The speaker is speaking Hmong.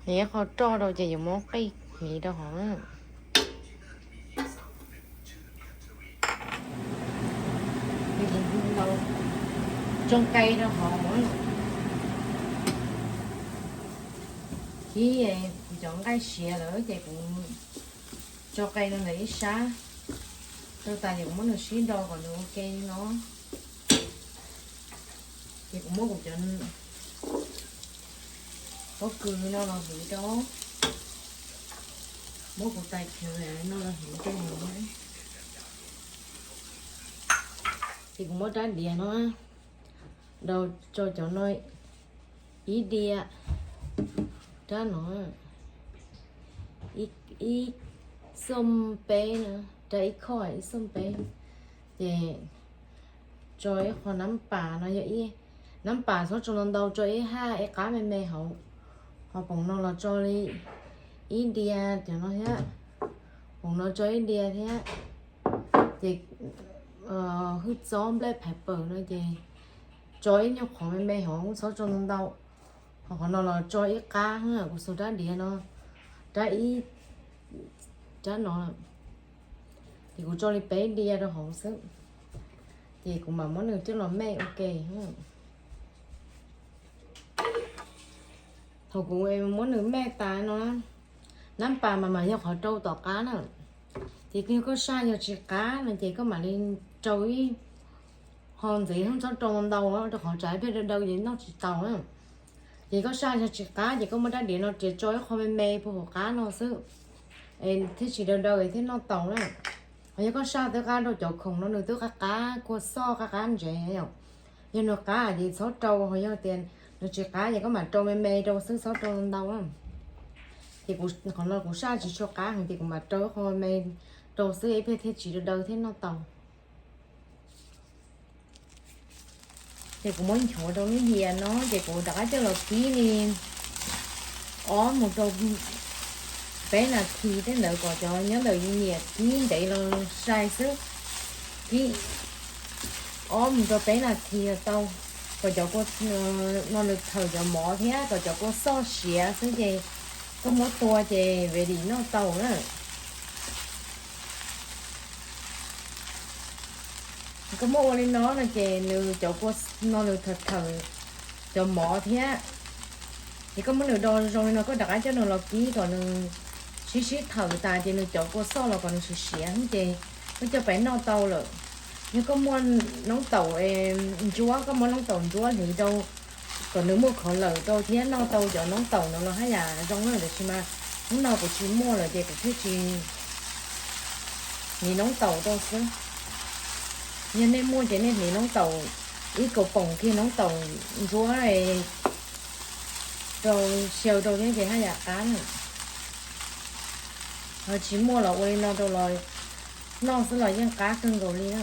Nws ib qho roj rau ces yuav muab qij hliv rau hauv na. Tso qe rau hauv. Kib kuv cov nqaij siav lawm ces kuv tso qe rau ntawm ib sab. Rau tas ces kuv muab nws sib do kom nws ua ke li no. Ces kuv muab kuv cov pob kws no los hliv rau, muab kuv tais khaws no los hliv rau. Ces kuv muab rab diav no do tso cov no ib diav, rab no ib xom peb na, rab ib khoj ib xom peb. Ces tso ib qho nab pas no yog ib, nab pas txhob tso ntau ntau, tso ib haj ib qab me me hauv. Ho poom no los tso li ib diav cov no thiab, poom no tso ib diav thiab. Ces hwj txob black pepper no ces tso ib nyuag qhov me me hauv, txhob tso ntau ntau. Ho qhov no los tso ib qab, kuv xuas rab diav no, rab ib, rab no, ces kuv tso li peb diav rau hauv xwb. Ces kuv mam muab nws coj los mej ua ke. Thaum kuv muab nws mej tas no, nab pas mas mas yog qhov rau tom qab na. Ces yog koj saj yog tsis qab no ces koj mam li rau ib ho ntxiv, txhob rau ntau rau qhov tsam ib pliag daw daw ces noj tsis taus na. Ces koj saj yog tsis qab ces koj muab rab diav no riam tso ib qho me me puag hauv qab no xwb, thiaj tsis daw daw thiaj noj taus na. Ho yog koj saj twb qab rau cov khoom no nws twb qab qab kua xoj qab qab ntsev. Yog nws qab ces txhob rau, ho yog tias nws tsis qab ces koj mam rau me me rau xwb, txhob rau ntau. Ces qhov no kuv saj tsis tshua qab heev ces kuv mam rau ib qho me me rau xwb, ib pliag thiaj tsis daw daw thiab noj tau. Ces kuv muab nchuav rau lub hiav no ces kuv rov qab coj los kib li ob mus rau peb nas this tej ntawd kom cov nyob ntawm niam kib ntev los sai xwb. Kib ob mus rau peb nas this los tau, kom cov kua no nws thawm cov mov thiab kom cov kua xoj siav xwb ces koj muab tua ces ready noj tau na. Koj muab ua li no no ces nws cov kua no nws thawm thawm cov mov thiab. Ces koj muab nws do zoo li no, koj rov qab coj nws los kib kom nws sib sib thawm tas ces nws cov kua xoj los kom nws siav siav xwb ces koj coj peb noj tau lawm. Yog koj muaj noob taum ntsuab, koj muab noob taum ntsuab hliv rau kom nws muaj khov lawm rau thiab noj tau cov noob taum no los haj yam zoo na, tiam sis mas hnub no kuv tsis muaj lawm ces kuv thiaj tsis hliv noob taum rau xwb. Yog nej muaj ces nej hliv noob taum ib kaus poom kiag noob taum ntsuab rau xyaw rau thiab ces haj yam qab na. Ho tsis muaj los ua li no rau los noj xwb los yeej qab kawg nkaus li na.